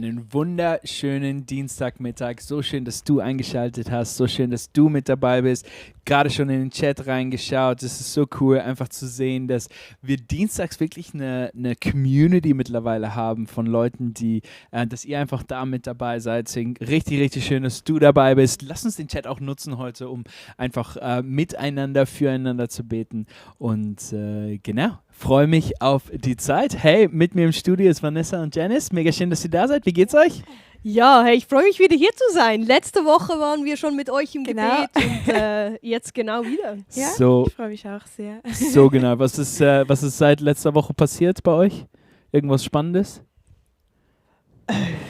Einen wunderschönen Dienstagmittag. So schön, dass du eingeschaltet hast. So schön, dass du mit dabei bist. Gerade schon in den Chat reingeschaut. Es ist so cool, einfach zu sehen, dass wir dienstags wirklich eine Community mittlerweile haben von Leuten, dass ihr einfach da mit dabei seid. Deswegen richtig, richtig schön, dass du dabei bist. Lass uns den Chat auch nutzen heute, um einfach miteinander, füreinander zu beten. Und genau, freue mich auf die Zeit. Hey, mit mir im Studio ist Vanessa und Janice. Mega schön, dass ihr da seid. Wie geht's euch? Ja, hey, ich freue mich wieder hier zu sein. Letzte Woche waren wir schon mit euch im Gebet und jetzt genau wieder. Ja, So, ich freue mich auch sehr. so genau. Was ist seit letzter Woche passiert bei euch? Irgendwas Spannendes?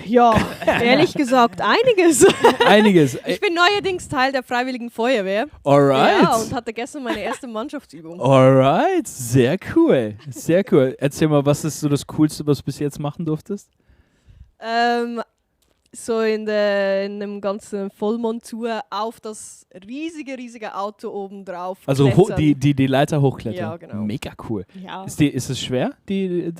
Ja, ehrlich gesagt, einiges. Einiges. Ich bin neuerdings Teil der Freiwilligen Feuerwehr. Alright. Ja, und hatte gestern meine erste Mannschaftsübung. Alright. Sehr cool. Sehr cool. Erzähl mal, was ist so das Coolste, was du bis jetzt machen durftest? So in einem ganzen Vollmontur auf das riesige Auto oben drauf. Also klettern. die Leiter hochklettern. Ja, genau. Mega cool. Ja. Ist es schwer, die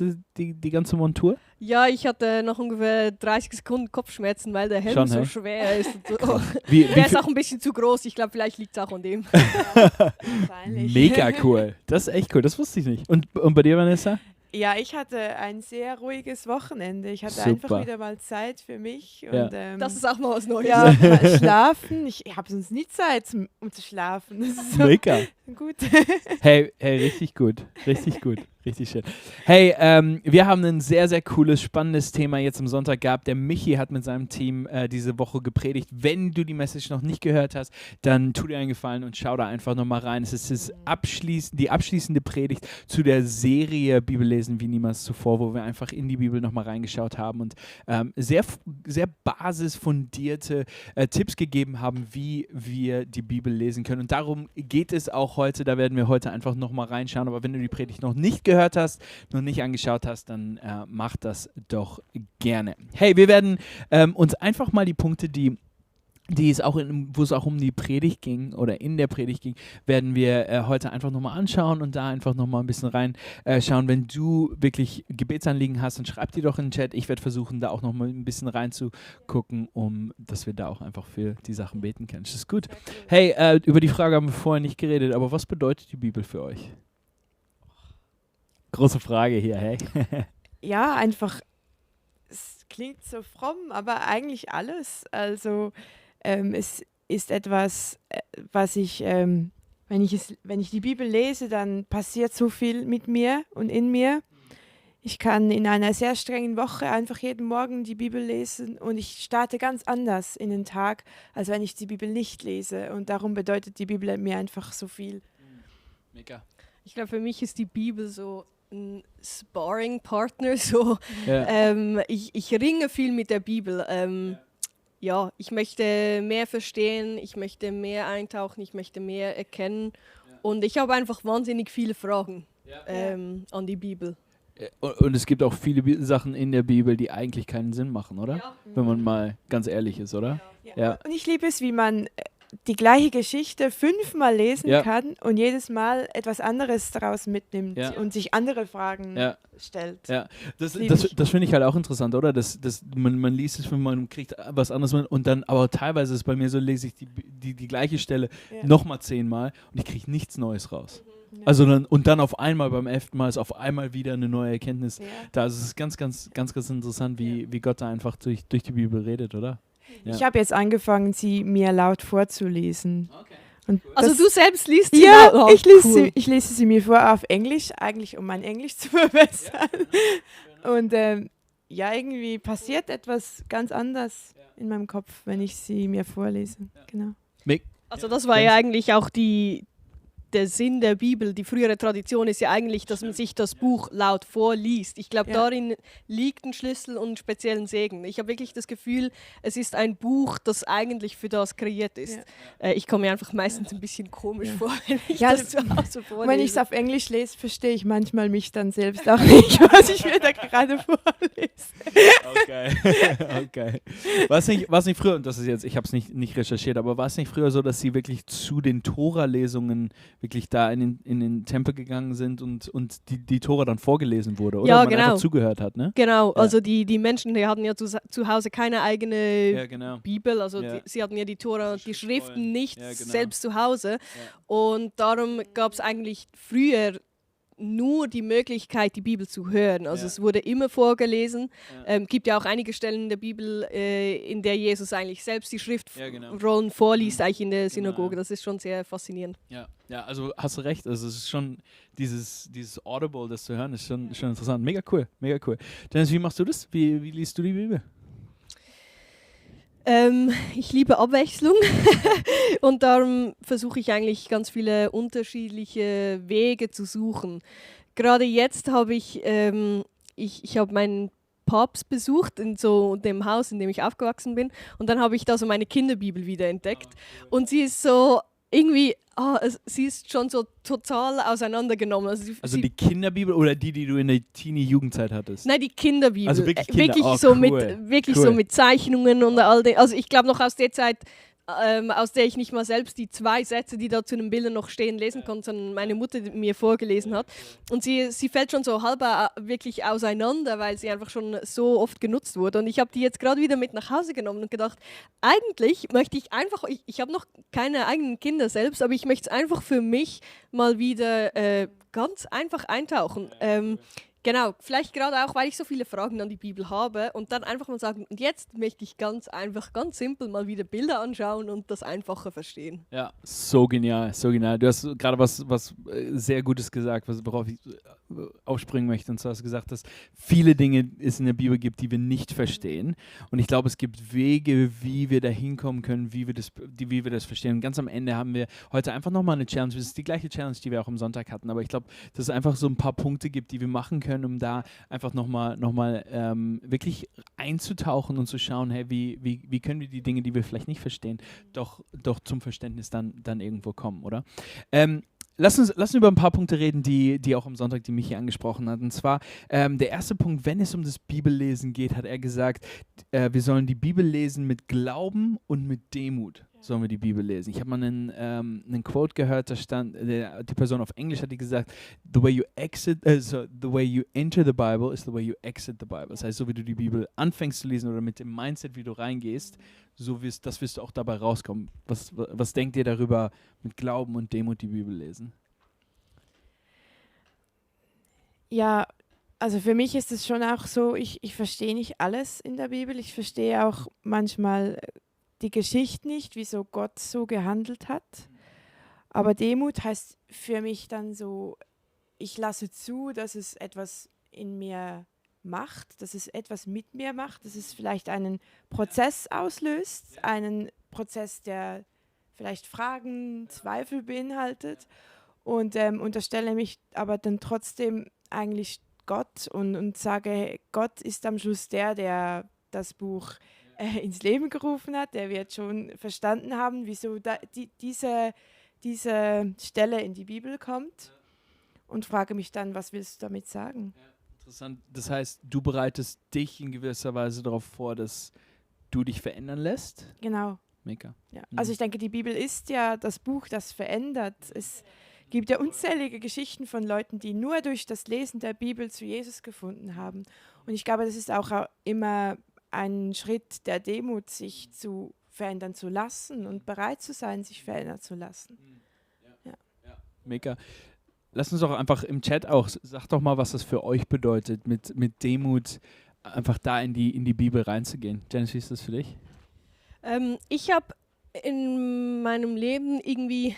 ganze Montur? Ja, ich hatte noch ungefähr 30 Sekunden Kopfschmerzen, weil der Helm Schon, so hey? schwer ist. Und so. Wie Der ist viel- auch ein bisschen zu groß. Ich glaube, vielleicht liegt es auch an dem. Wahrscheinlich. Mega cool. Das ist echt cool. Das wusste ich nicht. Und bei dir, Vanessa? Ja, ich hatte ein sehr ruhiges Wochenende. Ich hatte Super. einfach wieder mal Zeit für mich. Ja. Und, Das ist auch mal was Neues. ja, mal schlafen. Ich habe sonst nie Zeit, um zu schlafen. Das ist so Mega. gut. Hey, richtig gut. Richtig gut. Richtig schön. Hey, wir haben ein sehr, sehr cooles, spannendes Thema jetzt am Sonntag gehabt. Der Michi hat mit seinem Team diese Woche gepredigt. Wenn du die Message noch nicht gehört hast, dann tu dir einen Gefallen und schau da einfach nochmal rein. Es ist die abschließende Predigt zu der Serie Bibellesen wie niemals zuvor, wo wir einfach in die Bibel nochmal reingeschaut haben und sehr, sehr basisfundierte Tipps gegeben haben, wie wir die Bibel lesen können. Und darum geht es auch heute. Da werden wir heute einfach nochmal reinschauen. Aber wenn du die Predigt noch nicht gehört hast, noch nicht angeschaut hast, dann mach das doch gerne. Hey, wir werden uns einfach mal die Punkte, wo es auch um die Predigt ging oder in der Predigt ging, werden wir heute einfach nochmal anschauen und da einfach nochmal ein bisschen reinschauen. Wenn du wirklich Gebetsanliegen hast, dann schreib die doch in den Chat. Ich werde versuchen, da auch nochmal ein bisschen reinzugucken, dass wir da auch einfach für die Sachen beten können. Das ist gut. Hey, über die Frage haben wir vorher nicht geredet, aber was bedeutet die Bibel für euch? Große Frage hier, hey. Ja, einfach, es klingt so fromm, aber eigentlich alles. Also es ist etwas, was wenn ich die Bibel lese, dann passiert so viel mit mir und in mir. Ich kann in einer sehr strengen Woche einfach jeden Morgen die Bibel lesen und ich starte ganz anders in den Tag, als wenn ich die Bibel nicht lese. Und darum bedeutet die Bibel mir einfach so viel. Mega. Ich glaube, für mich ist die Bibel so ein Sparring-Partner. So. Ja. Ich ringe viel mit der Bibel. Ja, ich möchte mehr verstehen, ich möchte mehr eintauchen, ich möchte mehr erkennen. Und ich habe einfach wahnsinnig viele Fragen an die Bibel. Und es gibt auch viele Sachen in der Bibel, die eigentlich keinen Sinn machen, oder? Ja. Wenn man mal ganz ehrlich ist, oder? Ja. Und ich liebe es, wie man die gleiche Geschichte 5-mal lesen Ja. kann und jedes Mal etwas anderes daraus mitnimmt Ja. und sich andere Fragen Ja. stellt. Ja, das liebe ich. finde ich halt auch interessant, oder? Man liest es, man kriegt was anderes mit und dann, aber teilweise ist es bei mir so, lese ich die gleiche Stelle Ja. nochmal 10-mal und ich kriege nichts Neues raus. Ja. Also und dann auf einmal beim 11. Mal ist auf einmal wieder eine neue Erkenntnis. Ja. Da ist es ganz interessant, wie Gott da einfach durch die Bibel redet, oder? Ja. Ich habe jetzt angefangen, sie mir laut vorzulesen. Und Also das- du selbst liest sie Ja, laut? ich lese sie mir vor auf Englisch, eigentlich um mein Englisch zu verbessern. Und ja, irgendwie passiert etwas ganz anders in meinem Kopf, wenn ich sie mir vorlese. Genau. Also das war ja eigentlich auch der Sinn der Bibel. Die frühere Tradition ist ja eigentlich, dass man sich das Buch laut vorliest. Ich glaube, Ja. darin liegt ein Schlüssel und einen speziellen Segen. Ich habe wirklich das Gefühl, es ist ein Buch, das eigentlich für das kreiert ist. Ich komme mir einfach meistens ein bisschen komisch vor, wenn ich Ja, das zu Hause vorlese. Und wenn ich es auf Englisch lese, verstehe ich manchmal mich dann selbst auch nicht, was ich mir da gerade vorlese. Okay. War es nicht früher, und das ist jetzt, ich habe es nicht recherchiert, aber war es nicht früher so, dass sie wirklich zu den Tora-Lesungen wirklich da in den Tempel gegangen sind und die Tora dann vorgelesen wurde, oder? Ja, Und man genau. einfach zugehört hat, ne? Genau, Ja. also die Menschen, die hatten ja zu Hause keine eigene Ja, genau. Bibel, also Ja. sie hatten ja die Tora und die Schriftrollen. Schriften nicht Ja, genau. selbst zu Hause. Und darum gab es eigentlich früher nur die Möglichkeit, die Bibel zu hören. Also Ja. es wurde immer vorgelesen. Ja. Gibt ja auch einige Stellen in der Bibel, in der Jesus eigentlich selbst die Ja, genau. Schriftrollen vorliest, eigentlich in der Genau, Synagoge. ja. Das ist schon sehr faszinierend. Ja, also hast du recht. Also es ist schon dieses Audible, das zu hören, ist schon interessant. Mega cool, mega cool. Dennis, wie machst du das? Wie liest du die Bibel? Ich liebe Abwechslung und darum versuche ich eigentlich ganz viele unterschiedliche Wege zu suchen. Gerade jetzt habe ich habe meinen Papst besucht in so dem Haus, in dem ich aufgewachsen bin, und dann habe ich da so meine Kinderbibel wieder entdeckt und sie ist so irgendwie, sie ist schon so total auseinandergenommen. Also die Kinderbibel oder die du in der Teenie-Jugendzeit hattest? Nein, die Kinderbibel. Also wirklich Kinder. Wirklich, Oh, so, cool. so Cool. mit Zeichnungen und all dem. Also ich glaube noch aus der Zeit, aus der ich nicht mal selbst die 2 Sätze, die da zu den Bildern noch stehen, lesen konnte, sondern meine Mutter mir vorgelesen hat. Und sie fällt schon so halb wirklich auseinander, weil sie einfach schon so oft genutzt wurde. Und ich habe die jetzt gerade wieder mit nach Hause genommen und gedacht, eigentlich möchte ich einfach, ich habe noch keine eigenen Kinder selbst, aber ich möchte es einfach für mich mal wieder ganz einfach eintauchen. Genau, vielleicht gerade auch, weil ich so viele Fragen an die Bibel habe und dann einfach mal sagen, und jetzt möchte ich ganz einfach, ganz simpel mal wieder Bilder anschauen und das einfacher verstehen. Ja, so genial, so genial. Du hast gerade was sehr Gutes gesagt, worauf ich aufspringen möchte. Und zwar hast du gesagt, dass viele Dinge es in der Bibel gibt, die wir nicht verstehen. Und ich glaube, es gibt Wege, wie wir da hinkommen können, wie wir das verstehen. Und ganz am Ende haben wir heute einfach nochmal eine Challenge. Das ist die gleiche Challenge, die wir auch am Sonntag hatten. Aber ich glaube, dass es einfach so ein paar Punkte gibt, die wir machen können, um da einfach nochmal wirklich einzutauchen und zu schauen, hey, wie können wir die Dinge, die wir vielleicht nicht verstehen, doch zum Verständnis dann irgendwo kommen, oder? Lass uns über ein paar Punkte reden, die auch am Sonntag die Michi angesprochen hat. Und zwar der erste Punkt, wenn es um das Bibellesen geht, hat er gesagt, wir sollen die Bibel lesen mit Glauben und mit Demut. Sollen wir die Bibel lesen. Ich habe mal einen Quote gehört, da stand, die Person auf Englisch hat die gesagt, the way you enter the Bible is the way you exit the Bible. Das heißt, so wie du die Bibel anfängst zu lesen oder mit dem Mindset, wie du reingehst, das wirst du auch dabei rauskommen. Was denkt ihr darüber, mit Glauben und Demut die Bibel lesen? Ja, also für mich ist es schon auch so, ich verstehe nicht alles in der Bibel. Ich verstehe auch manchmal die Geschichte nicht, wieso Gott so gehandelt hat. Aber Demut heißt für mich dann so, ich lasse zu, dass es etwas in mir macht, dass es etwas mit mir macht, dass es vielleicht einen Prozess auslöst, einen Prozess, der vielleicht Fragen, Zweifel beinhaltet und unterstelle mich aber dann trotzdem eigentlich Gott und sage, Gott ist am Schluss der das Buch ins Leben gerufen hat, der wird schon verstanden haben, wieso diese Stelle in die Bibel kommt und frage mich dann, was willst du damit sagen? Ja, interessant. Das heißt, du bereitest dich in gewisser Weise darauf vor, dass du dich verändern lässt? Genau. Mega. Ja. Also ich denke, die Bibel ist ja das Buch, das verändert. Es gibt ja unzählige Geschichten von Leuten, die nur durch das Lesen der Bibel zu Jesus gefunden haben. Und ich glaube, das ist auch immer ein Schritt der Demut, sich zu verändern zu lassen und bereit zu sein, sich verändern zu lassen. Ja. Mega. Lass uns doch einfach im Chat auch, sag doch mal, was das für euch bedeutet, mit Demut einfach da in die Bibel reinzugehen. Janice, wie ist das für dich? Ich habe in meinem Leben irgendwie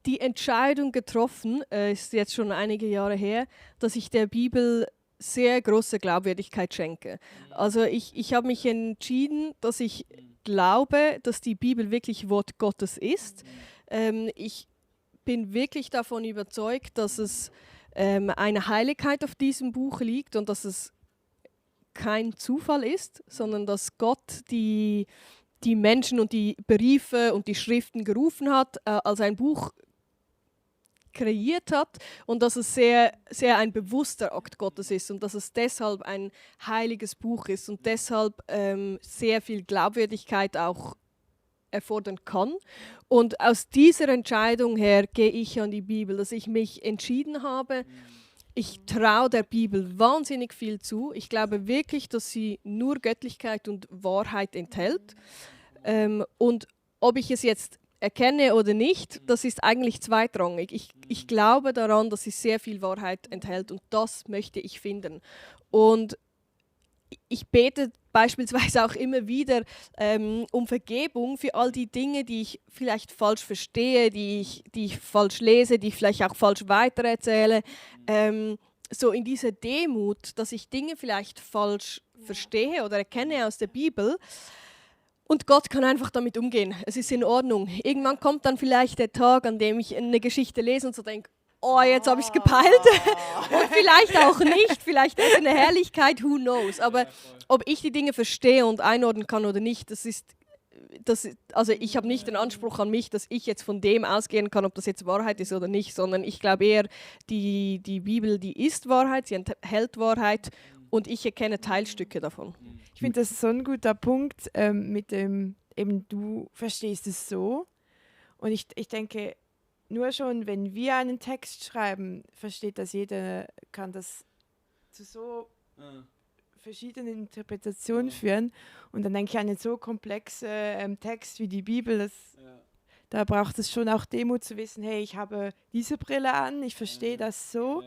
die Entscheidung getroffen, ist jetzt schon einige Jahre her, dass ich der Bibel sehr große Glaubwürdigkeit schenke. Also ich habe mich entschieden, dass ich glaube, dass die Bibel wirklich Wort Gottes ist. Ich bin wirklich davon überzeugt, dass es eine Heiligkeit auf diesem Buch liegt und dass es kein Zufall ist, sondern dass Gott die Menschen und die Briefe und die Schriften gerufen hat, als ein Buch kreiert hat und dass es sehr, sehr ein bewusster Akt Gottes ist und dass es deshalb ein heiliges Buch ist und deshalb sehr viel Glaubwürdigkeit auch erfordern kann. Und aus dieser Entscheidung her gehe ich an die Bibel, dass ich mich entschieden habe, ich traue der Bibel wahnsinnig viel zu. Ich glaube wirklich, dass sie nur Göttlichkeit und Wahrheit enthält. Und ob ich es jetzt erkenne oder nicht, das ist eigentlich zweitrangig. Ich glaube daran, dass sie sehr viel Wahrheit enthält und das möchte ich finden. Und ich bete beispielsweise auch immer wieder um Vergebung für all die Dinge, die ich vielleicht falsch verstehe, die ich falsch lese, die ich vielleicht auch falsch weitererzähle. So in dieser Demut, dass ich Dinge vielleicht falsch verstehe oder erkenne aus der Bibel. Und Gott kann einfach damit umgehen. Es ist in Ordnung. Irgendwann kommt dann vielleicht der Tag, an dem ich eine Geschichte lese und so denke, oh, jetzt habe ich es gepeilt. Und vielleicht auch nicht, vielleicht ist es eine Herrlichkeit, who knows. Aber ob ich die Dinge verstehe und einordnen kann oder nicht, also ich habe nicht den Anspruch an mich, dass ich jetzt von dem ausgehen kann, ob das jetzt Wahrheit ist oder nicht, sondern ich glaube eher, die Bibel, die ist Wahrheit, sie enthält Wahrheit und ich erkenne Teilstücke davon. Ich finde, das ist so ein guter Punkt mit dem, eben du verstehst es so. Und ich denke, nur schon, wenn wir einen Text schreiben, versteht das jeder, kann das zu so verschiedenen Interpretationen führen. Und dann denke ich, einen so komplexen Text wie die Bibel, da braucht es schon auch Demut zu wissen, hey, ich habe diese Brille an, ich verstehe das so.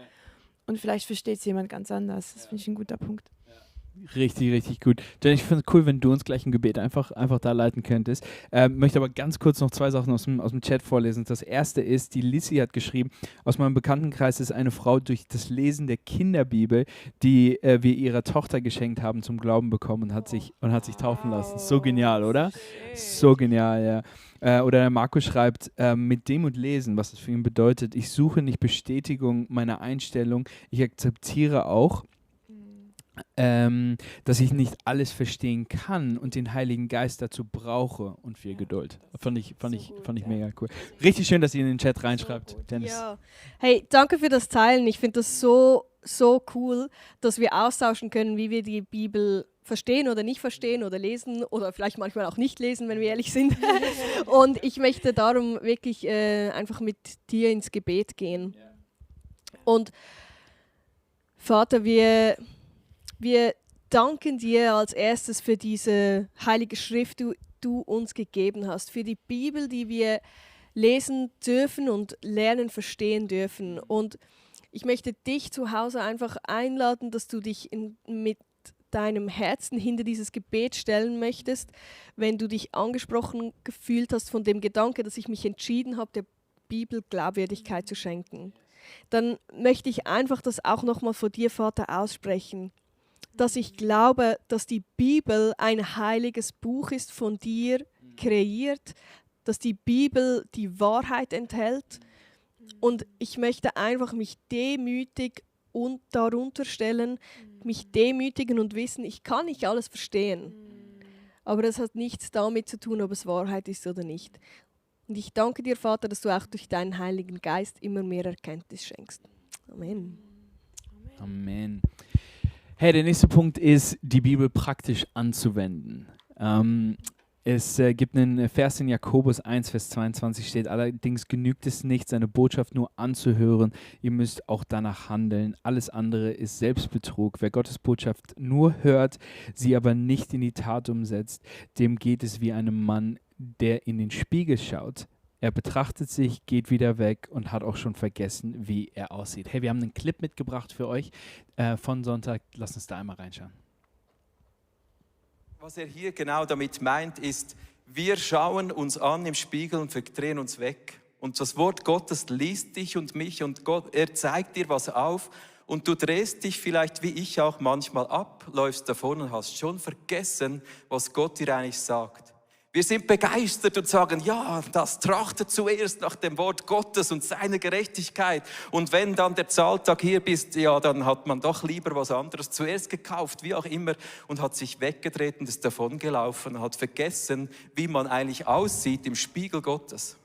Und vielleicht versteht es jemand ganz anders. Das finde ich ein guter Punkt. Richtig, richtig gut. Jenny, ich finde es cool, wenn du uns gleich ein Gebet einfach da leiten könntest. Möchte aber ganz kurz noch 2 Sachen aus dem Chat vorlesen. Das erste ist, die Lissy hat geschrieben, aus meinem Bekanntenkreis ist eine Frau durch das Lesen der Kinderbibel, die wir ihrer Tochter geschenkt haben, zum Glauben bekommen und hat sich taufen lassen. So genial, oder? So genial, ja. Oder der Marco schreibt, mit Demut lesen, was das für ihn bedeutet. Ich suche nicht Bestätigung meiner Einstellung, ich akzeptiere auch, dass ich nicht alles verstehen kann und den Heiligen Geist dazu brauche und viel Geduld. Fand ich mega cool. Richtig schön, dass ihr in den Chat reinschreibt, Dennis. Ja. Hey, danke für das Teilen. Ich finde das so cool, dass wir austauschen können, wie wir die Bibel verstehen oder nicht verstehen oder lesen oder vielleicht manchmal auch nicht lesen, wenn wir ehrlich sind. Und ich möchte darum wirklich einfach mit dir ins Gebet gehen. Und Vater, wir danken dir als erstes für diese heilige Schrift, die du uns gegeben hast, für die Bibel, die wir lesen dürfen und lernen, verstehen dürfen. Und ich möchte dich zu Hause einfach einladen, dass du dich mit deinem Herzen hinter dieses Gebet stellen möchtest, wenn du dich angesprochen gefühlt hast von dem Gedanke, dass ich mich entschieden habe, der Bibel Glaubwürdigkeit zu schenken. Dann möchte ich einfach das auch nochmal vor dir, Vater, aussprechen, dass ich glaube, dass die Bibel ein heiliges Buch ist, von dir kreiert, dass die Bibel die Wahrheit enthält. Und ich möchte einfach mich demütig und darunter stellen, mich demütigen und wissen, ich kann nicht alles verstehen. Aber das hat nichts damit zu tun, ob es Wahrheit ist oder nicht. Und ich danke dir, Vater, dass du auch durch deinen Heiligen Geist immer mehr Erkenntnis schenkst. Amen. Amen. Hey, der nächste Punkt ist, die Bibel praktisch anzuwenden. Es gibt einen Vers in Jakobus 1, Vers 22, steht, allerdings genügt es nicht, seine Botschaft nur anzuhören, ihr müsst auch danach handeln. Alles andere ist Selbstbetrug. Wer Gottes Botschaft nur hört, sie aber nicht in die Tat umsetzt, dem geht es wie einem Mann, der in den Spiegel schaut. Er betrachtet sich, geht wieder weg und hat auch schon vergessen, wie er aussieht. Hey, wir haben einen Clip mitgebracht für euch von Sonntag. Lass uns da einmal reinschauen. Was er hier genau damit meint, ist, wir schauen uns an im Spiegel und wir drehen uns weg. Und das Wort Gottes liest dich und mich und Gott, er zeigt dir was auf und du drehst dich vielleicht, wie ich auch manchmal ab, läufst davon und hast schon vergessen, was Gott dir eigentlich sagt. Wir sind begeistert und sagen, ja, das trachtet zuerst nach dem Wort Gottes und seiner Gerechtigkeit. Und wenn dann der Zahltag hier bist, ja, dann hat man doch lieber was anderes zuerst gekauft, wie auch immer, und hat sich weggedreht und ist davongelaufen und hat vergessen, wie man eigentlich aussieht im Spiegel Gottes.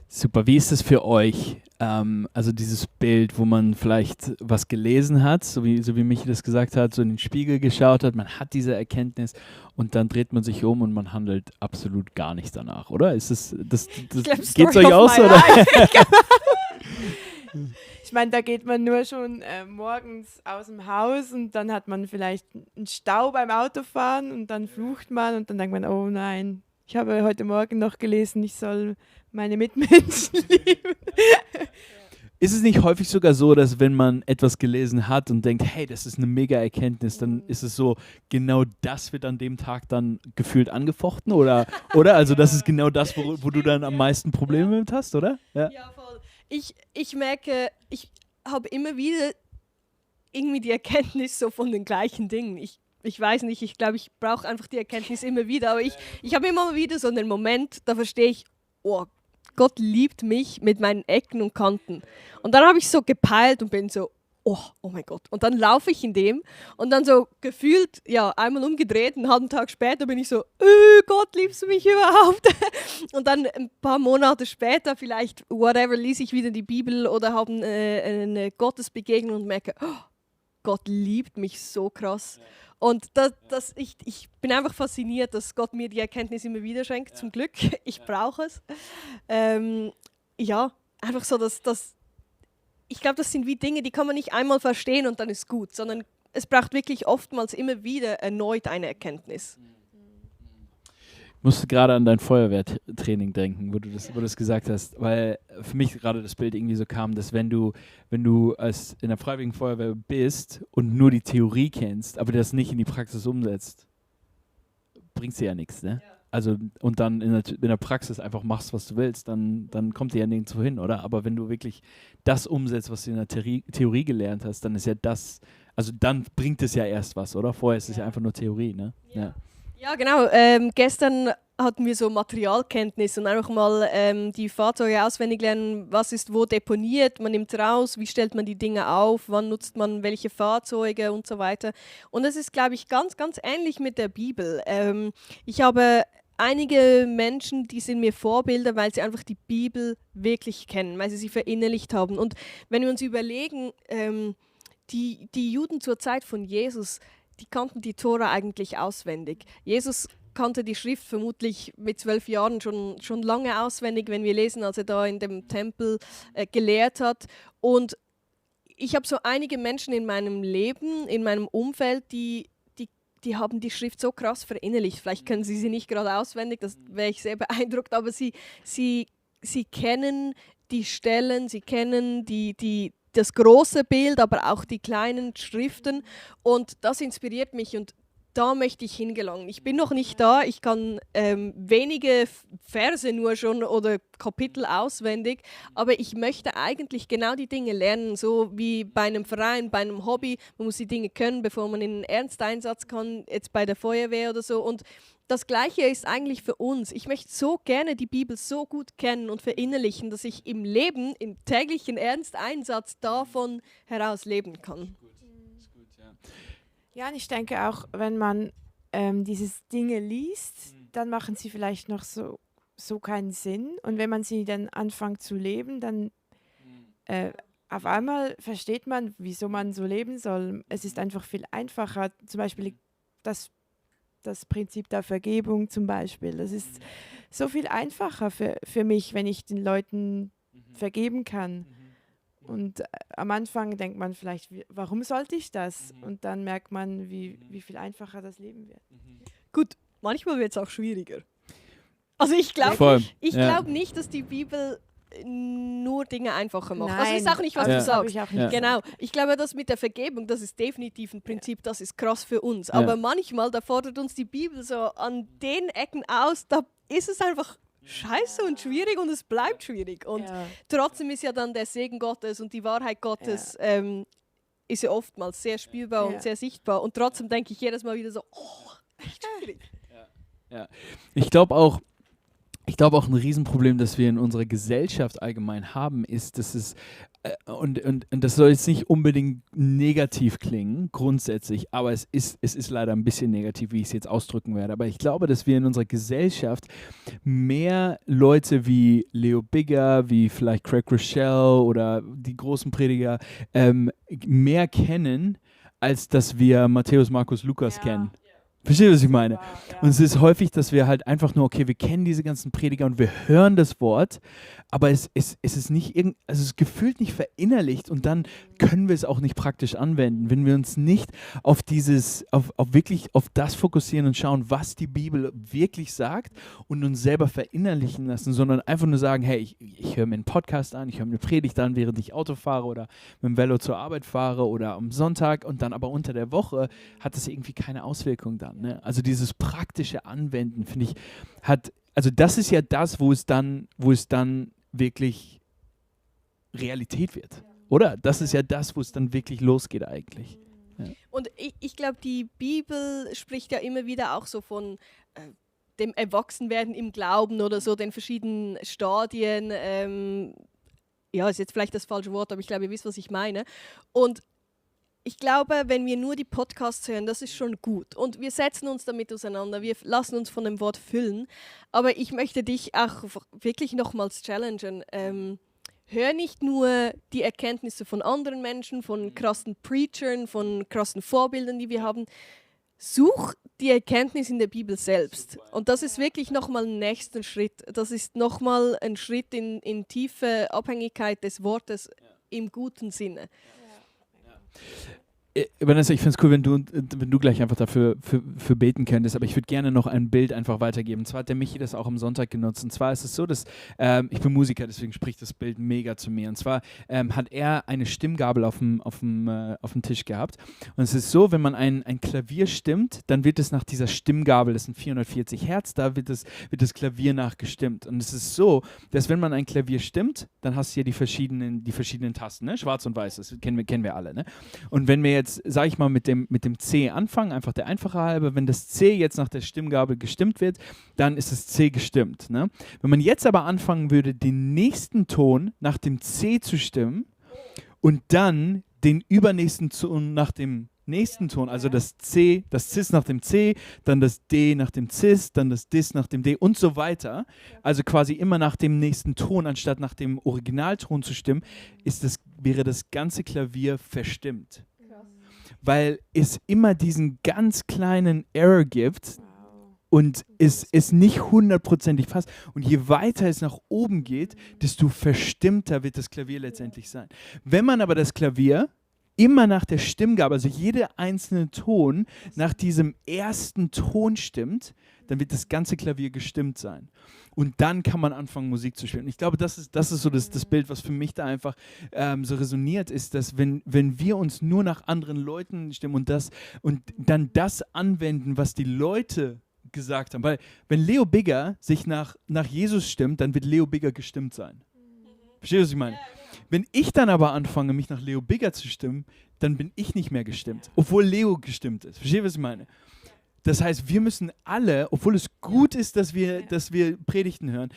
Super. Wie ist es für euch? Also dieses Bild, wo man vielleicht was gelesen hat, so wie Michi das gesagt hat, so in den Spiegel geschaut hat, man hat diese Erkenntnis und dann dreht man sich um und man handelt absolut gar nicht danach, oder? Ist das geht's euch aus, oder? Ich meine, da geht man nur schon morgens aus dem Haus und dann hat man vielleicht einen Stau beim Autofahren und dann flucht man und dann denkt man, oh nein, ich habe heute Morgen noch gelesen, ich soll meine Mitmenschen lieben. Ist es nicht häufig sogar so, dass wenn man etwas gelesen hat und denkt, hey, das ist eine mega Erkenntnis, dann ist es so, genau das wird an dem Tag dann gefühlt angefochten, oder? Also das ist genau das, wo du dann am meisten Probleme mit hast, oder? Ja, voll. Ich merke, ich habe immer wieder irgendwie die Erkenntnis so von den gleichen Dingen. Ich weiß nicht, ich glaube, ich brauche einfach die Erkenntnis immer wieder, aber ich habe immer wieder so einen Moment, da verstehe ich, oh, Gott liebt mich mit meinen Ecken und Kanten. Und dann habe ich so gepeilt und bin so, oh mein Gott. Und dann laufe ich in dem und dann so gefühlt, ja, einmal umgedreht, einen halben Tag später bin ich so, Gott, liebst du mich überhaupt? Und dann ein paar Monate später vielleicht, whatever, lese ich wieder die Bibel oder habe eine Gottesbegegnung und merke, oh, Gott liebt mich so krass. Und ich bin einfach fasziniert, dass Gott mir die Erkenntnis immer wieder schenkt, zum Glück. Ich brauche es. Ja, einfach so, dass ich glaube, das sind wie Dinge, die kann man nicht einmal verstehen und dann ist gut, sondern es braucht wirklich oftmals immer wieder erneut eine Erkenntnis. Ich musste gerade an dein Feuerwehrtraining denken, wo du das gesagt hast, weil für mich gerade das Bild irgendwie so kam, dass wenn du als in der Freiwilligen Feuerwehr bist und nur die Theorie kennst, aber das nicht in die Praxis umsetzt, bringt dir ja nichts, ne? Ja. Also und dann in der Praxis einfach machst, was du willst, dann kommt dir ja nirgendwo hin, oder? Aber wenn du wirklich das umsetzt, was du in der Theorie gelernt hast, dann ist ja das, also dann bringt es ja erst was, oder? Vorher ist es ja einfach nur Theorie, ne? Ja. Ja, genau. Gestern hatten wir so Materialkenntnis und einfach mal die Fahrzeuge auswendig lernen, was ist wo deponiert, man nimmt raus, wie stellt man die Dinge auf, wann nutzt man welche Fahrzeuge und so weiter. Und das ist, glaube ich, ganz, ganz ähnlich mit der Bibel. Ich habe einige Menschen, die sind mir Vorbilder, weil sie einfach die Bibel wirklich kennen, weil sie verinnerlicht haben. Und wenn wir uns überlegen, die Juden zur Zeit von Jesus, die kannten die Tora eigentlich auswendig. Jesus kannte die Schrift vermutlich mit 12 Jahren schon lange auswendig, wenn wir lesen, als er da in dem Tempel gelehrt hat. Und ich habe so einige Menschen in meinem Leben, in meinem Umfeld, die haben die Schrift so krass verinnerlicht. Vielleicht können sie nicht gerade auswendig, das wäre ich sehr beeindruckt, aber sie kennen die Stellen, sie kennen das große Bild, aber auch die kleinen Schriften und das inspiriert mich und da möchte ich hingelangen. Ich bin noch nicht da, ich kann wenige Verse nur schon oder Kapitel auswendig, aber ich möchte eigentlich genau die Dinge lernen, so wie bei einem Verein, bei einem Hobby. Man muss die Dinge können, bevor man in einen Ernsteinsatz kann, jetzt bei der Feuerwehr oder so. Und das Gleiche ist eigentlich für uns. Ich möchte so gerne die Bibel so gut kennen und verinnerlichen, dass ich im Leben, im täglichen Ernsteinsatz davon heraus leben kann. Ja, und ich denke auch, wenn man diese Dinge liest, dann machen sie vielleicht noch so keinen Sinn. Und wenn man sie dann anfängt zu leben, dann auf einmal versteht man, wieso man so leben soll. Es ist einfach viel einfacher. Zum Beispiel das Prinzip der Vergebung zum Beispiel. Das ist so viel einfacher für mich, wenn ich den Leuten vergeben kann. Und am Anfang denkt man vielleicht, warum sollte ich das? Und dann merkt man, wie viel einfacher das Leben wird. Gut, manchmal wird es auch schwieriger. Also ich glaube nicht, dass die Bibel nur Dinge einfacher macht. Nein, also das ist auch nicht, was du sagst. Ich auch nicht Genau. Ich glaube, das mit der Vergebung, das ist definitiv ein Prinzip, das ist krass für uns. Aber manchmal, da fordert uns die Bibel so an den Ecken aus, da ist es einfach scheiße und schwierig und es bleibt schwierig. Und trotzdem ist ja dann der Segen Gottes und die Wahrheit Gottes ist ja oftmals sehr spürbar und sehr sichtbar. Und trotzdem denke ich jedes Mal wieder so, echt schwierig. Ja. Ich glaube auch, ein Riesenproblem, das wir in unserer Gesellschaft allgemein haben, ist, dass es und das soll jetzt nicht unbedingt negativ klingen, grundsätzlich, aber es ist leider ein bisschen negativ, wie ich es jetzt ausdrücken werde. Aber ich glaube, dass wir in unserer Gesellschaft mehr Leute wie Leo Bigger, wie vielleicht Craig Rochelle oder die großen Prediger mehr kennen, als dass wir Matthäus, Markus, Lukas kennen. Versteht ihr, was ich meine? Und es ist häufig, dass wir halt einfach nur, okay, wir kennen diese ganzen Prediger und wir hören das Wort, aber es ist nicht also es ist gefühlt nicht verinnerlicht und dann können wir es auch nicht praktisch anwenden, wenn wir uns nicht auf wirklich auf das fokussieren und schauen, was die Bibel wirklich sagt und uns selber verinnerlichen lassen, sondern einfach nur sagen, hey, ich höre mir einen Podcast an, ich höre mir eine Predigt an, während ich Auto fahre oder mit dem Velo zur Arbeit fahre oder am Sonntag und dann aber unter der Woche hat das irgendwie keine Auswirkung dann. Ne? Also dieses praktische Anwenden, finde ich, also das ist ja das, wo es dann wirklich Realität wird, oder? Das ist ja das, wo es dann wirklich losgeht eigentlich. Ja. Und ich glaube, die Bibel spricht ja immer wieder auch so von dem Erwachsenwerden im Glauben oder so, den verschiedenen Stadien. Ja, ist jetzt vielleicht das falsche Wort, aber ich glaube, ihr wisst, was ich meine. Und ich glaube, wenn wir nur die Podcasts hören, das ist schon gut. Und wir setzen uns damit auseinander, wir lassen uns von dem Wort füllen. Aber ich möchte dich auch wirklich nochmals challengen. Hör nicht nur die Erkenntnisse von anderen Menschen, von krassen Preachern, von krassen Vorbildern, die wir haben. Such die Erkenntnis in der Bibel selbst. Und das ist wirklich nochmal ein nächster Schritt. Das ist nochmal ein Schritt in tiefe Abhängigkeit des Wortes im guten Sinne. Vanessa, ich finde es cool, wenn du gleich einfach dafür für beten könntest, aber ich würde gerne noch ein Bild einfach weitergeben. Und zwar hat der Michi das auch am Sonntag genutzt. Und zwar ist es so, dass ich bin Musiker, deswegen spricht das Bild mega zu mir. Und zwar hat er eine Stimmgabel auf dem Tisch gehabt. Und es ist so, wenn man ein Klavier stimmt, dann wird es nach dieser Stimmgabel, das sind 440 Hertz, da wird das Klavier nachgestimmt. Und es ist so, dass wenn man ein Klavier stimmt, dann hast du hier die verschiedenen Tasten, ne? Schwarz und weiß, das kennen wir alle. Ne? Und wenn wir jetzt, sage ich mal, mit dem C anfangen, einfach der einfache halbe, wenn das C jetzt nach der Stimmgabel gestimmt wird, dann ist das C gestimmt. Ne? Wenn man jetzt aber anfangen würde, den nächsten Ton nach dem C zu stimmen und dann den übernächsten Ton nach dem nächsten Ton, also das Cis nach dem C, dann das D nach dem Cis, dann das Dis nach dem D und so weiter, also quasi immer nach dem nächsten Ton, anstatt nach dem Originalton zu stimmen, wäre das ganze Klavier verstimmt. Weil es immer diesen ganz kleinen Error gibt und es nicht hundertprozentig passt. Und je weiter es nach oben geht, desto verstimmter wird das Klavier letztendlich sein. Wenn man aber das Klavier immer nach der Stimmgabe, also jeder einzelne Ton nach diesem ersten Ton stimmt, dann wird das ganze Klavier gestimmt sein. Und dann kann man anfangen, Musik zu spielen. Und ich glaube, das ist so das Bild, was für mich da einfach so resoniert, ist, dass wenn wir uns nur nach anderen Leuten stimmen und dann das anwenden, was die Leute gesagt haben. Weil wenn Leo Bigger sich nach Jesus stimmt, dann wird Leo Bigger gestimmt sein. Verstehst du, was ich meine? Wenn ich dann aber anfange, mich nach Leo Bigger zu stimmen, dann bin ich nicht mehr gestimmt, obwohl Leo gestimmt ist. Verstehst du, was ich meine? Das heißt, wir müssen alle, obwohl es gut ist, dass wir Predigten hören,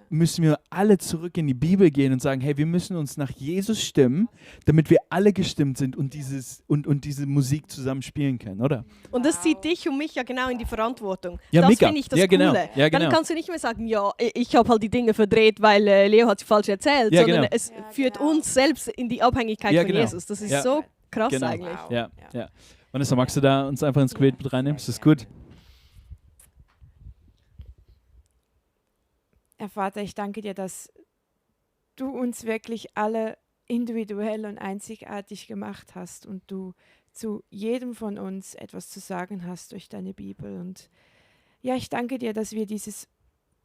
müssen wir alle zurück in die Bibel gehen und sagen, hey, wir müssen uns nach Jesus stimmen, damit wir alle gestimmt sind und diese Musik zusammen spielen können, oder? Und das zieht dich und mich ja genau in die Verantwortung. Ja, das mega. finde ich das Ja, genau. Coole. Ja, genau. Dann kannst du nicht mehr sagen, ja, ich habe halt die Dinge verdreht, weil Leo hat sie falsch erzählt, Ja, sondern genau. es führt uns selbst in die Abhängigkeit von genau. Jesus. Das ist so krass Genau. eigentlich. Ja. Vanessa, magst du da uns einfach ins Gebet mit reinnehmen? Ist das gut? Herr Vater, ich danke dir, dass du uns wirklich alle individuell und einzigartig gemacht hast und du zu jedem von uns etwas zu sagen hast durch deine Bibel. Und ja, ich danke dir, dass wir dieses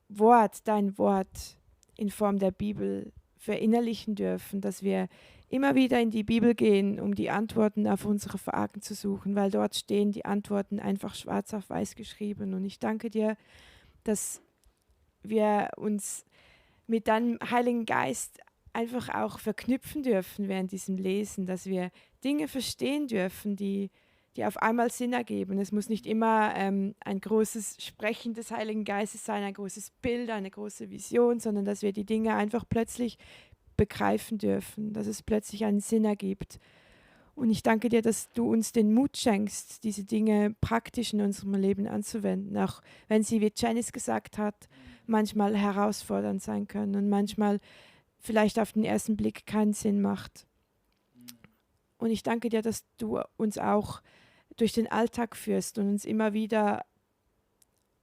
Wort, dein Wort in Form der Bibel verinnerlichen dürfen, dass wir immer wieder in die Bibel gehen, um die Antworten auf unsere Fragen zu suchen, weil dort stehen die Antworten einfach schwarz auf weiß geschrieben. Und ich danke dir, dass wir uns mit deinem Heiligen Geist einfach auch verknüpfen dürfen während diesem Lesen, dass wir Dinge verstehen dürfen, die auf einmal Sinn ergeben. Es muss nicht immer ein großes Sprechen des Heiligen Geistes sein, ein großes Bild, eine große Vision, sondern dass wir die Dinge einfach plötzlich begreifen dürfen, dass es plötzlich einen Sinn ergibt. Und ich danke dir, dass du uns den Mut schenkst, diese Dinge praktisch in unserem Leben anzuwenden, auch wenn sie, wie Janice gesagt hat, manchmal herausfordernd sein können und manchmal vielleicht auf den ersten Blick keinen Sinn macht. Und ich danke dir, dass du uns auch durch den Alltag führst und uns immer wieder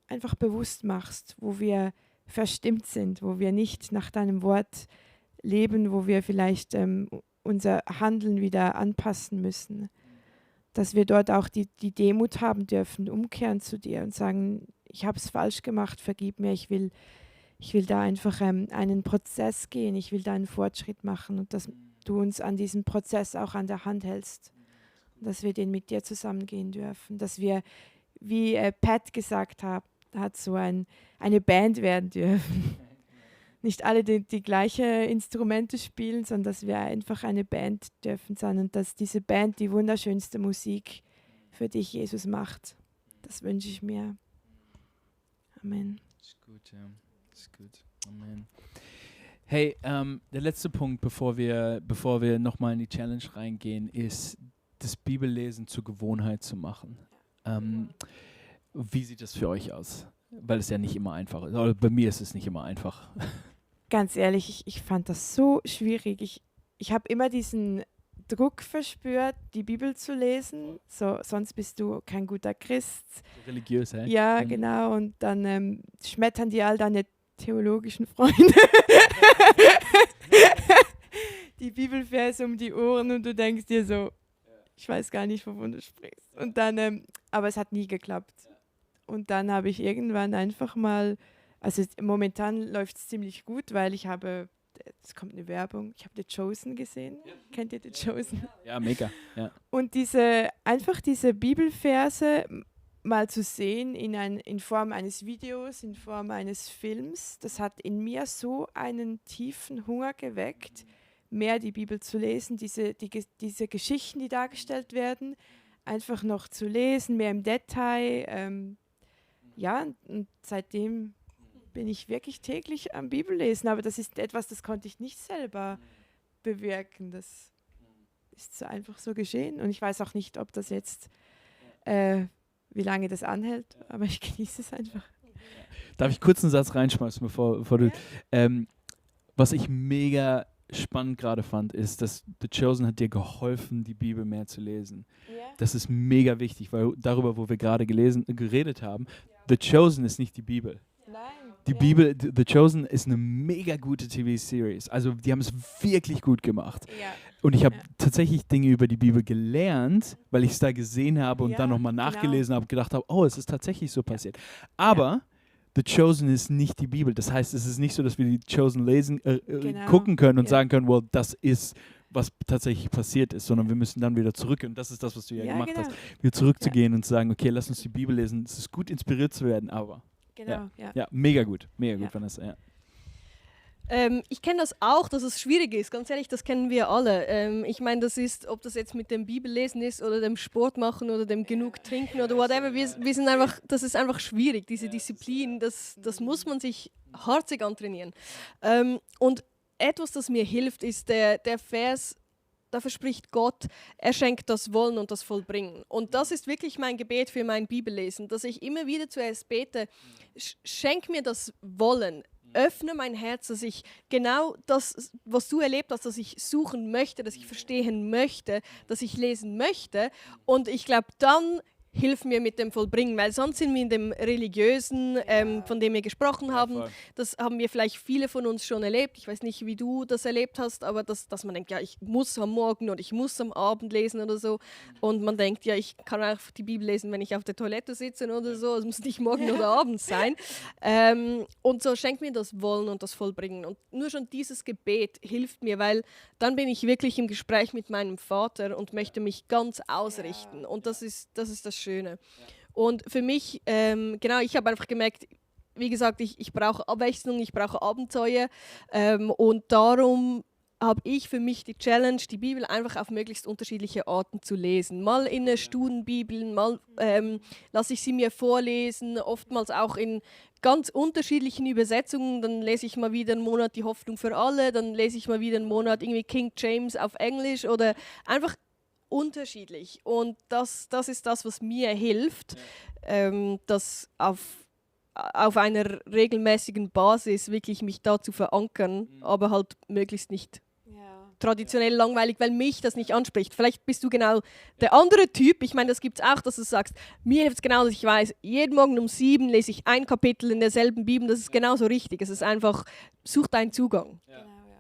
einfach bewusst machst, wo wir verstimmt sind, wo wir nicht nach deinem Wort leben, wo wir vielleicht unser Handeln wieder anpassen müssen. Dass wir dort auch die Demut haben dürfen, umkehren zu dir und sagen, ich habe es falsch gemacht, vergib mir, ich will da einfach einen Prozess gehen, ich will da einen Fortschritt machen und dass du uns an diesem Prozess auch an der Hand hältst. Dass wir den mit dir zusammengehen dürfen, dass wir, wie Pat gesagt hat, so eine Band werden dürfen. Nicht alle die gleiche Instrumente spielen, sondern dass wir einfach eine Band dürfen sein und dass diese Band die wunderschönste Musik für dich, Jesus, macht. Das wünsche ich mir. Amen. Das ist gut, ja. Das ist gut. Amen. Hey, der letzte Punkt, bevor wir nochmal in die Challenge reingehen, ist, das Bibellesen zur Gewohnheit zu machen. Wie sieht das für euch aus? Weil es ja nicht immer einfach ist. Oder bei mir ist es nicht immer einfach. Ganz ehrlich, ich fand das so schwierig. Ich habe immer diesen Druck verspürt, die Bibel zu lesen. So, sonst bist du kein guter Christ. Religiös, hä? Ja, genau. Und dann schmettern die all deine theologischen Freunde die Bibelverse um die Ohren und du denkst dir so, ich weiß gar nicht, wovon du sprichst. Und dann, aber es hat nie geklappt. Und dann habe ich irgendwann einfach mal, also momentan läuft es ziemlich gut, weil es kommt eine Werbung, ich habe The Chosen gesehen. Ja. Kennt ihr The Chosen? Ja, mega. Ja. Und diese Bibelverse mal zu sehen in Form eines Videos, in Form eines Films, das hat in mir so einen tiefen Hunger geweckt, mehr die Bibel zu lesen, diese Geschichten, die dargestellt werden, einfach noch zu lesen, mehr im Detail. Und seitdem bin ich wirklich täglich am Bibellesen, aber das ist etwas, das konnte ich nicht selber bewirken. Das ist so einfach so geschehen und ich weiß auch nicht, ob das jetzt, wie lange das anhält, aber ich genieße es einfach. Darf ich kurz einen Satz reinschmeißen, bevor du... was ich mega spannend gerade fand, ist, dass The Chosen hat dir geholfen, die Bibel mehr zu lesen. Yeah. Das ist mega wichtig, weil darüber, wo wir gerade geredet haben, The Chosen ist nicht die Bibel. Nein. Die Bibel, The Chosen ist eine mega gute TV-Series. Also die haben es wirklich gut gemacht. Ja. Und ich habe tatsächlich Dinge über die Bibel gelernt, weil ich es da gesehen habe und dann nochmal nachgelesen habe, gedacht habe, oh, es ist tatsächlich so passiert. Aber The Chosen ist nicht die Bibel. Das heißt, es ist nicht so, dass wir die Chosen lesen, gucken können und sagen können, well, das ist, was tatsächlich passiert ist, sondern wir müssen dann wieder zurück. Und das ist das, was du gemacht hast. Wieder zurückzugehen und zu sagen, okay, lass uns die Bibel lesen. Es ist gut, inspiriert zu werden, aber... Genau, ja, mega gut, Vanessa. Ja. Ich kenne das auch, dass es schwierig ist. Ganz ehrlich, das kennen wir alle. Ich meine, das ist, ob das jetzt mit dem Bibellesen ist oder dem Sport machen oder dem genug trinken oder whatever. Wir sind einfach, das ist einfach schwierig, diese Disziplin. Das muss man sich harzig antrainieren. Und etwas, das mir hilft, ist der Vers. Da verspricht Gott, er schenkt das Wollen und das Vollbringen. Und das ist wirklich mein Gebet für mein Bibellesen, dass ich immer wieder zuerst bete, schenk mir das Wollen, öffne mein Herz, dass ich genau das, was du erlebt hast, dass ich suchen möchte, dass ich verstehen möchte, dass ich lesen möchte. Und ich glaube, dann hilf mir mit dem Vollbringen, weil sonst sind wir in dem Religiösen, von dem wir gesprochen haben. Das haben wir vielleicht viele von uns schon erlebt. Ich weiß nicht, wie du das erlebt hast, aber dass man denkt, ja, ich muss am Morgen oder ich muss am Abend lesen oder so. Und man denkt, ja, ich kann einfach die Bibel lesen, wenn ich auf der Toilette sitze oder so. Es muss nicht morgen oder abends sein. Und so schenkt mir das Wollen und das Vollbringen. Und nur schon dieses Gebet hilft mir, weil dann bin ich wirklich im Gespräch mit meinem Vater und möchte mich ganz ausrichten. Und das ist das Schöne. Und für mich, ich habe einfach gemerkt, wie gesagt, ich brauche Abwechslung, ich brauche Abenteuer und darum habe ich für mich die Challenge, die Bibel einfach auf möglichst unterschiedliche Arten zu lesen. Mal in einer Studenbibel, mal lasse ich sie mir vorlesen, oftmals auch in ganz unterschiedlichen Übersetzungen. Dann lese ich mal wieder einen Monat die Hoffnung für alle, dann lese ich mal wieder einen Monat irgendwie King James auf Englisch oder einfach unterschiedlich. Und das ist das, was mir hilft, das auf einer regelmäßigen Basis wirklich mich da zu verankern, aber halt möglichst nicht traditionell langweilig, weil mich das nicht anspricht. Vielleicht bist du genau der andere Typ. Ich meine, das gibt es auch, dass du sagst, mir hilft es genau, dass ich weiß, jeden Morgen um 7 lese ich ein Kapitel in derselben Bibel. Das ist genauso richtig. Es ist einfach, such deinen Zugang.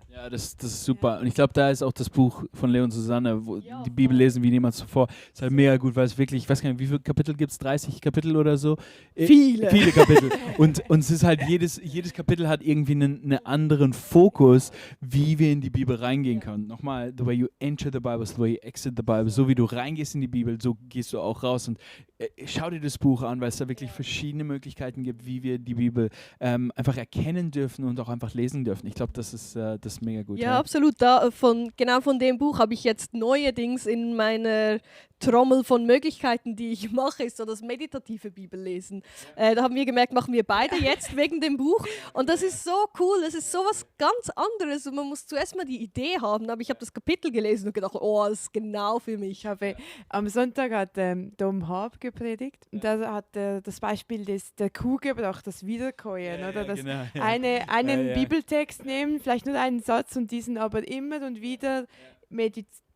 Ja, das ist super. Und ich glaube, da ist auch das Buch von Leo und Susanne, wo die Bibel lesen wie niemals zuvor. Ist halt mega gut, weil es wirklich, ich weiß gar nicht, wie viele Kapitel gibt es? 30 Kapitel oder so? Viele. Viele Kapitel. Und es ist halt, jedes Kapitel hat irgendwie einen anderen Fokus, wie wir in die Bibel reingehen können. Nochmal, the way you enter the Bible, the way you exit the Bible. So wie du reingehst in die Bibel, so gehst du auch raus. Und schau dir das Buch an, weil es da wirklich verschiedene Möglichkeiten gibt, wie wir die Bibel einfach erkennen dürfen und auch einfach lesen dürfen. Ich glaube, das ist mega gut. Ja, absolut. Genau von dem Buch habe ich jetzt neuerdings in meiner Trommel von Möglichkeiten, die ich mache, ist so das meditative Bibellesen. Da haben wir gemerkt, machen wir beide jetzt wegen dem Buch. Und das ist so cool, das ist so was ganz anderes. Und man muss zuerst mal die Idee haben, aber ich habe das Kapitel gelesen und gedacht, oh, das ist genau für mich. Am Sonntag hat Dom Haab gepredigt und da hat das Beispiel der Kuh gebracht, das Wiederkäuen. Oder das genau, ja. einen Bibeltext nehmen, vielleicht nur einen Satz und diesen aber immer und wieder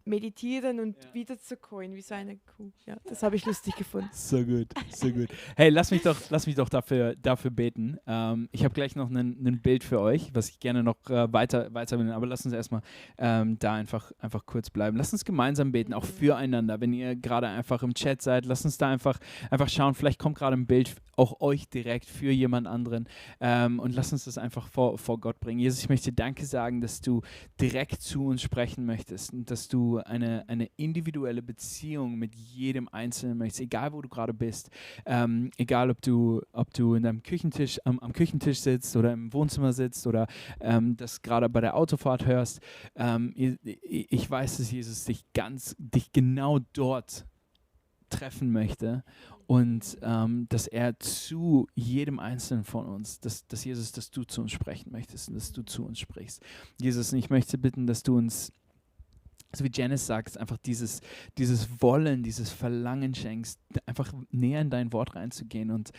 meditieren und wieder zu käuen, wie so eine Kuh. Ja, das habe ich lustig gefunden. So gut, so gut. Hey, lass mich doch dafür beten. Ich habe gleich noch ein Bild für euch, was ich gerne noch weiter will, aber lass uns erstmal da einfach kurz bleiben. Lass uns gemeinsam beten, auch füreinander. Wenn ihr gerade einfach im Chat seid, lasst uns da einfach schauen, vielleicht kommt gerade ein Bild auch euch direkt für jemand anderen und lasst uns das einfach vor Gott bringen. Jesus, ich möchte Danke sagen, dass du direkt zu uns sprechen möchtest und dass du eine individuelle Beziehung mit jedem Einzelnen möchtest, egal wo du gerade bist, egal ob du in deinem Küchentisch, am Küchentisch sitzt oder im Wohnzimmer sitzt oder das gerade bei der Autofahrt hörst. Ich weiß, dass Jesus dich genau dort treffen möchte und dass er zu jedem Einzelnen von uns, dass Jesus, dass du zu uns sprechen möchtest und dass du zu uns sprichst. Jesus, ich möchte bitten, dass du uns, so wie Janice sagt, einfach dieses Wollen, dieses Verlangen schenkst, einfach näher in dein Wort reinzugehen und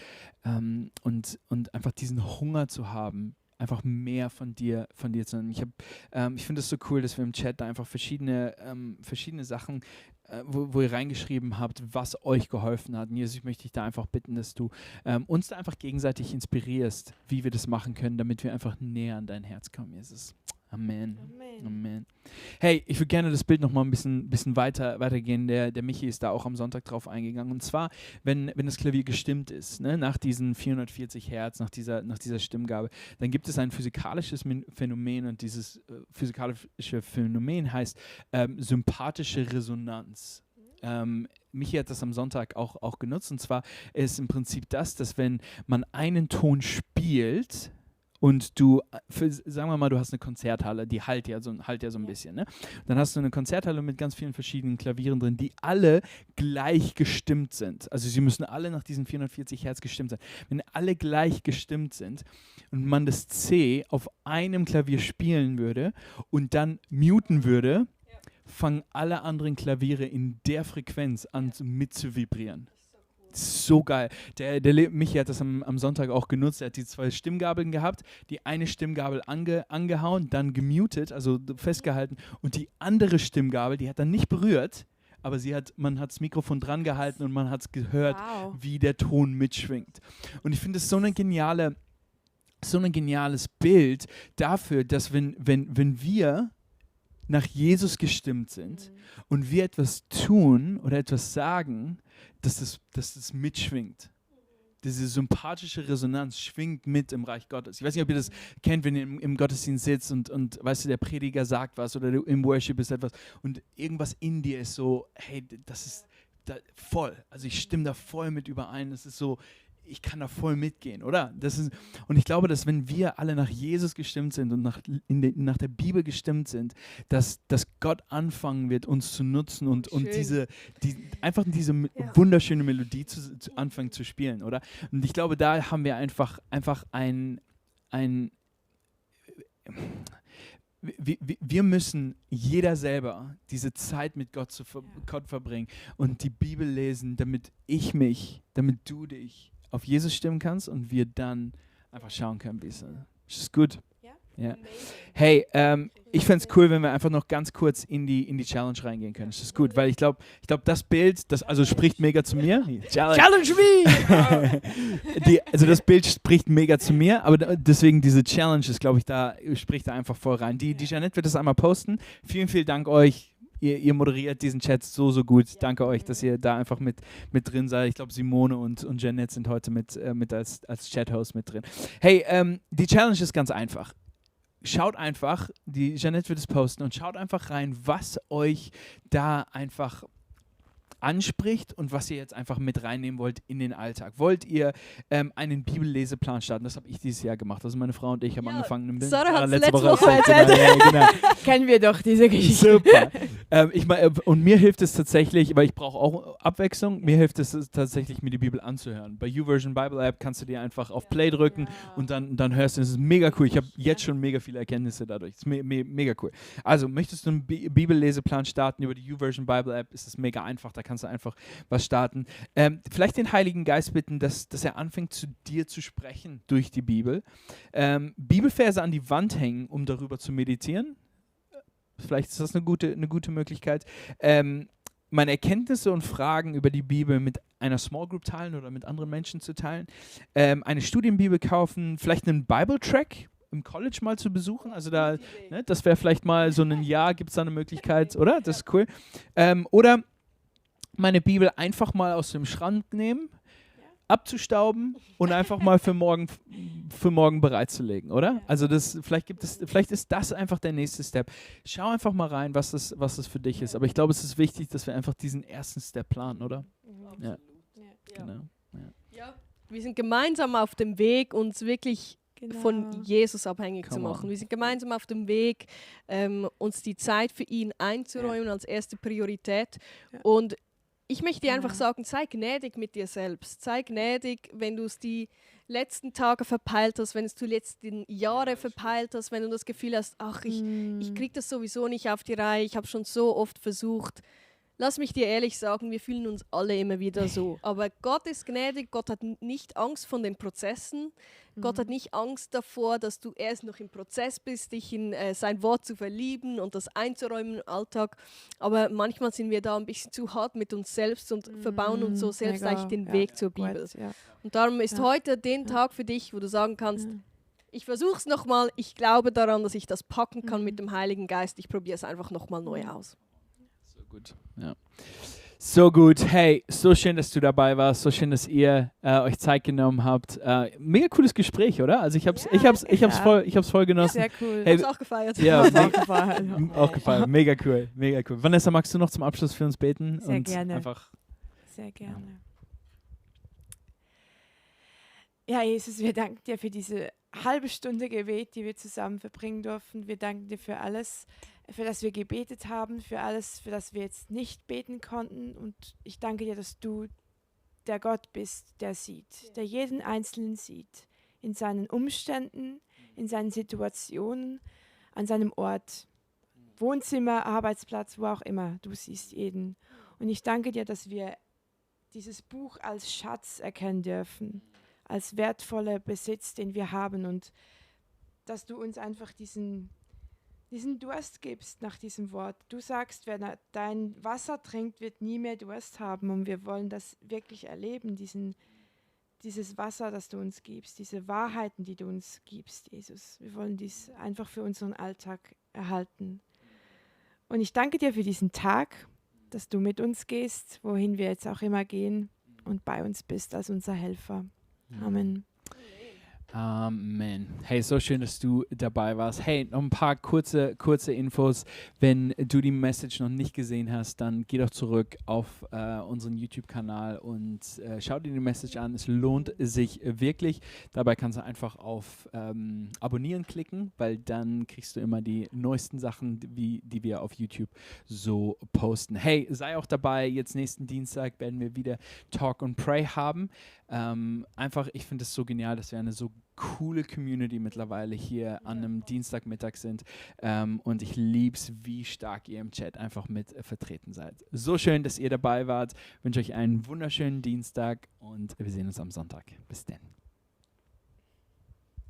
einfach diesen Hunger zu haben, einfach mehr von dir zu hören. Ich finde es so cool, dass wir im Chat da einfach verschiedene Sachen, wo ihr reingeschrieben habt, was euch geholfen hat. Und Jesus, ich möchte dich da einfach bitten, dass du uns da einfach gegenseitig inspirierst, wie wir das machen können, damit wir einfach näher an dein Herz kommen, Jesus. Amen. Amen. Hey, ich würde gerne das Bild noch mal ein bisschen weitergehen. Der Michi ist da auch am Sonntag drauf eingegangen. Und zwar, wenn das Klavier gestimmt ist, ne, nach diesen 440 Hertz, nach dieser Stimmgabe, dann gibt es ein physikalisches Phänomen und dieses physikalische Phänomen heißt sympathische Resonanz. Michi hat das am Sonntag auch genutzt. Und zwar ist im Prinzip dass wenn man einen Ton spielt, und sagen wir mal, du hast eine Konzerthalle, die halt ja so ein bisschen, ne? Dann hast du eine Konzerthalle mit ganz vielen verschiedenen Klavieren drin, die alle gleich gestimmt sind. Also sie müssen alle nach diesen 440 Hertz gestimmt sein. Wenn alle gleich gestimmt sind und man das C auf einem Klavier spielen würde und dann muten würde, fangen alle anderen Klaviere in der Frequenz an mit zu vibrieren. So geil. Der Michi hat das am Sonntag auch genutzt. Er hat die 2 Stimmgabeln gehabt, die eine Stimmgabel angehauen, dann gemutet, also festgehalten und die andere Stimmgabel, die hat dann nicht berührt, aber man hat das Mikrofon dran gehalten und man hat es gehört, wie der Ton mitschwingt. Und ich finde es so ein geniales Bild dafür, dass wenn wir nach Jesus gestimmt sind und wir etwas tun oder etwas sagen, dass das mitschwingt. Diese sympathische Resonanz schwingt mit im Reich Gottes. Ich weiß nicht, ob ihr das kennt, wenn ihr im Gottesdienst sitzt und weißt du, der Prediger sagt was oder du im Worship ist etwas und irgendwas in dir ist so, hey, das ist voll. Also ich stimme da voll mit überein. Es ist so, ich kann da voll mitgehen, oder? Und ich glaube, dass wenn wir alle nach Jesus gestimmt sind und nach der Bibel gestimmt sind, dass Gott anfangen wird, uns zu nutzen und einfach diese wunderschöne Melodie anfangen zu spielen, oder? Und ich glaube, da haben wir einfach wir müssen jeder selber diese Zeit mit Gott verbringen und die Bibel lesen, damit du dich auf Jesus stimmen kannst und wir dann einfach schauen können, wie es ist. Ist gut? Ja. Hey, ich fände es cool, wenn wir einfach noch ganz kurz in die Challenge reingehen können. Ist das gut? Weil ich glaube, das Bild, das spricht mega zu mir. Challenge me! Also das Bild spricht mega zu mir, aber deswegen diese Challenge ist, glaube ich, spricht da einfach voll rein. Die Jeanette wird das einmal posten. Vielen, vielen Dank euch. Ihr moderiert diesen Chat so gut. Danke euch, dass ihr da einfach mit drin seid. Ich glaube, Simone und Jeanette sind heute mit als Chat-Host mit drin. Hey, die Challenge ist ganz einfach. Schaut einfach, die Jeanette wird es posten und schaut einfach rein, was euch da einfach anspricht und was ihr jetzt einfach mit reinnehmen wollt in den Alltag. Wollt ihr einen Bibelleseplan starten? Das habe ich dieses Jahr gemacht. Also meine Frau und ich haben angefangen. Sarah hat es letzte Woche erzählt. Genau. Kennen wir doch diese Geschichte. Super. Und mir hilft es tatsächlich, weil ich brauche auch Abwechslung, mir hilft es tatsächlich, mir die Bibel anzuhören. Bei YouVersion Bible App kannst du dir einfach auf Play drücken und dann hörst du, es ist mega cool. Ich habe jetzt schon mega viele Erkenntnisse dadurch. Es ist mega cool. Also, möchtest du einen Bibelleseplan starten über die YouVersion Bible App, ist es mega einfach, da kannst du einfach was starten. Vielleicht den Heiligen Geist bitten, dass er anfängt, zu dir zu sprechen durch die Bibel. Bibelverse an die Wand hängen, um darüber zu meditieren. Vielleicht ist das eine gute Möglichkeit. Meine Erkenntnisse und Fragen über die Bibel mit einer Small Group teilen oder mit anderen Menschen zu teilen. Eine Studienbibel kaufen, vielleicht einen Bible-Track im College mal zu besuchen. Also das wäre vielleicht mal so ein Jahr, gibt es da eine Möglichkeit, oder? Das ist cool. Oder meine Bibel einfach mal aus dem Schrank nehmen, abzustauben und einfach mal für morgen bereitzulegen, oder? Also vielleicht ist das einfach der nächste Step. Schau einfach mal rein, was das für dich ist. Aber ich glaube, es ist wichtig, dass wir einfach diesen ersten Step planen, oder? Ja. Genau. Ja, wir sind gemeinsam auf dem Weg, uns wirklich von Jesus abhängig zu machen. Wir sind gemeinsam auf dem Weg, uns die Zeit für ihn einzuräumen als erste Priorität. Und ich möchte dir einfach sagen, sei gnädig mit dir selbst. Sei gnädig, wenn du es die letzten Tage verpeilt hast, wenn es die letzten Jahre verpeilt hast, wenn du das Gefühl hast, ich kriege das sowieso nicht auf die Reihe, ich habe schon so oft versucht. Lass mich dir ehrlich sagen, wir fühlen uns alle immer wieder so. Aber Gott ist gnädig, Gott hat nicht Angst von den Prozessen. Gott hat nicht Angst davor, dass du erst noch im Prozess bist, dich in sein Wort zu verlieben und das einzuräumen im Alltag. Aber manchmal sind wir da ein bisschen zu hart mit uns selbst und verbauen uns so selbst eigentlich den Weg zur Bibel. Und darum ist heute den Tag für dich, wo du sagen kannst, ich versuche es nochmal, ich glaube daran, dass ich das packen kann mit dem Heiligen Geist. Ich probiere es einfach nochmal neu aus. So gut, ja. So gut. Hey, so schön, dass du dabei warst. So schön, dass ihr euch Zeit genommen habt. Mega cooles Gespräch, oder? Also ich hab's voll genossen. Sehr cool. Hey, Ich hab's auch gefeiert. Ja, auch gefallen. Mega cool. Vanessa, magst du noch zum Abschluss für uns beten? Sehr gerne. Sehr gerne. Ja, Jesus, wir danken dir für diese halbe Stunde Gebet, die wir zusammen verbringen durften. Wir danken dir für alles, für das wir gebetet haben, für alles, für das wir jetzt nicht beten konnten. Und ich danke dir, dass du der Gott bist, der sieht, der jeden Einzelnen sieht, in seinen Umständen, in seinen Situationen, an seinem Ort, Wohnzimmer, Arbeitsplatz, wo auch immer. Du siehst jeden. Und ich danke dir, dass wir dieses Buch als Schatz erkennen dürfen, als wertvoller Besitz, den wir haben, und dass du uns einfach diesen Durst gibst nach diesem Wort. Du sagst, wer dein Wasser trinkt, wird nie mehr Durst haben, und wir wollen das wirklich erleben, dieses Wasser, das du uns gibst, diese Wahrheiten, die du uns gibst, Jesus. Wir wollen dies einfach für unseren Alltag erhalten. Und ich danke dir für diesen Tag, dass du mit uns gehst, wohin wir jetzt auch immer gehen, und bei uns bist als unser Helfer. Amen. Amen. Hey, so schön, dass du dabei warst. Hey, noch ein paar kurze Infos. Wenn du die Message noch nicht gesehen hast, dann geh doch zurück auf unseren YouTube-Kanal und schau dir die Message an. Es lohnt sich wirklich. Dabei kannst du einfach auf Abonnieren klicken, weil dann kriegst du immer die neuesten Sachen, die wir auf YouTube so posten. Hey, sei auch dabei. Jetzt nächsten Dienstag werden wir wieder Talk and Pray haben. Einfach, ich finde es so genial, dass wir eine so coole Community mittlerweile hier an einem Dienstagmittag sind. Und ich liebe es, wie stark ihr im Chat einfach mit vertreten seid. So schön, dass ihr dabei wart. Ich wünsche euch einen wunderschönen Dienstag und wir sehen uns am Sonntag. Bis dann.